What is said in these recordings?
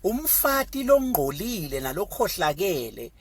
Umfati longcolile nalokhohlakele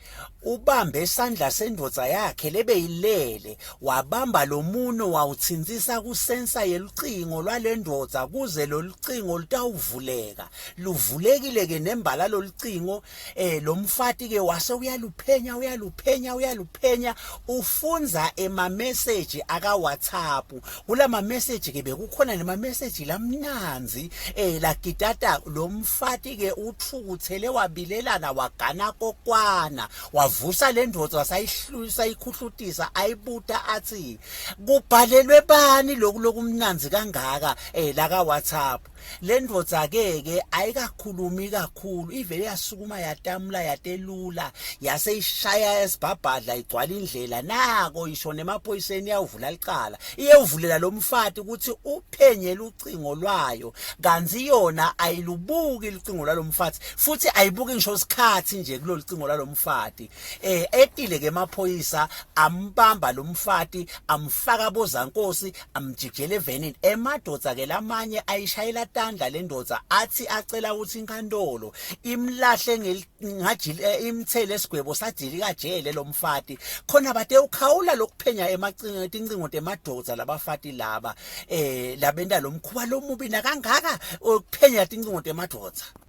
ubambe sandla sendvodza yakhe lebeyilele, wabamba lomuno wawutsintsisa kusensa yelucingo lwalendvodza kuze lolucingo lutawuvuleka. Luvulekile ke nembala lolucingo, eh lomfati ke wase uyaluphenya uyaluphenya uyaluphenya ufundza ema message aka WhatsApp. Kulama message ke bekukhona nema message lamnandzi eh lagitata lomfati ke uthukuthele wabilelana wagana kokwana wavusa le ndvodza sayihlwisa ikhuhlutisa ayibuta athi kubhalelwe bani lokhu lokumnandzi kangaka eh la ka WhatsApp le ndvodza ke ke ayikakhulumi kakhulu ivele yasukuma yatamula yatelula yase ishaya esibhabhadla igcwala indlela nako isho nemaphoyiseni yawuvula licala iyewuvulela lomfati ukuthi uphenye lucingo lwayo kanti yona ayilubuki lucingo lwalomfati futhi ayibuki ngisho isikhathi nje kulolu cingo lwalomfati eh etile ke emaphoyisa ambamba lomfati amfaka bozankosi amjijele evenini emadoda ke lamanye ayishayela tandla lendoda athi acela ukuthi inkantolo imlahle ngajili eh, imthele esigwebo sadilika jele lomfati khona bade ukhawula lokuphenya emacingo tincingo temadoda labafati laba eh labenta lomkhuba lomubi nakangaka ukuphenya tincingo temadoda.